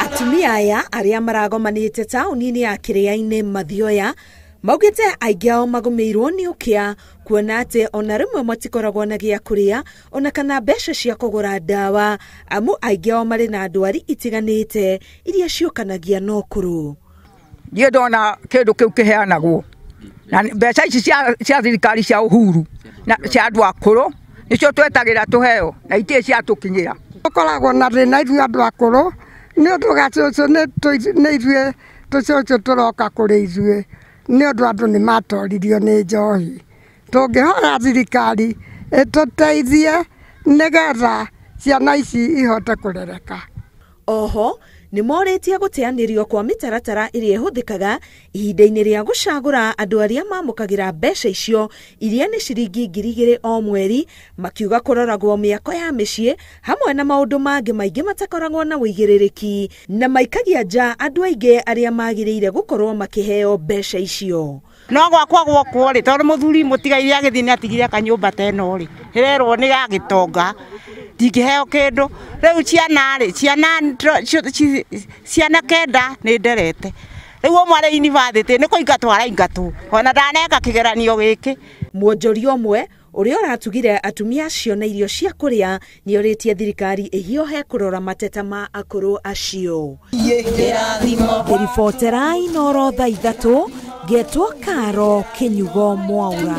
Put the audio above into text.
Atumia aya arĩa maragomanĩte taũni-inĩ ya Kĩrĩa-inĩ Mathioya maugĩte aingĩ ao magũmĩirwo nĩ ũkĩa kuona atĩ ona rĩmwe matikoragwo na gĩa kũrĩa ona kana mbeca cia kũgũra ndawa, amu aingĩ ao marĩ na ndwari itiganĩte iria ciũkanagia na ũkũrũ. Niĩ ndona kĩndũ kĩu kĩheanagwo na mbeca ici cia thirikari cia Uhuru na cia andũ akũrũ nĩcio twetagĩra tũheo na itirĩ ciatũkinyĩra. Tũkoragwo na thĩna ithuĩ andũ akũrũ nĩ ũndũ gacũcũ nĩ ithuĩ tũcũcũ tũroka kũrĩ ithuĩ nĩ ũndũ andũ nĩ matoririo nĩ njohi. Tũngĩhoya thirikari ĩtũteithie nĩgetha ciana ici ihote kũrereka. Oho nĩ morĩtie gũteanĩrio kwa mĩtaratara ĩrĩa ĩhũthĩkaga ihinda-inĩ rĩa gũcagũra andũ arĩa mamũkagĩra mbeca icio iria nĩ ciringi 2,000 o mweri, makiuga kũroragwo mĩako ya mĩciĩ hamwe na maũndũ mangĩ maingĩ matakoragwo na ũigĩrĩrĩki na maikagia nja andũ aingĩ arĩa magĩrĩire gũkorwo makĩheo mbeca icio. No gwakwa gwokwo rĩ, tondũ mũthuri mũtigaire agĩthiĩ nĩ atigire kanyũmba ta ĩno rĩ, ĩrerwo nĩ ya gĩtonga, ndingĩheo kĩndũ. Rĩu ciana rĩ, ciana 9 nĩ nderete. Rĩu ũmwe arĩ yunivasĩtĩ nĩ kũingatwo araingatwo, ona ndaneka kĩgeranio gĩkĩ. Mwonjoria ũmwe ũrĩa ũratugire atumia acio na irio cia kũrĩa nĩ orĩtie thirikari ĩhiũhe kũrora mateta ma akũrũ acio. Ngĩribotera Inooro thaa 3 ngetwo Karo Kĩnyugo Mwaura.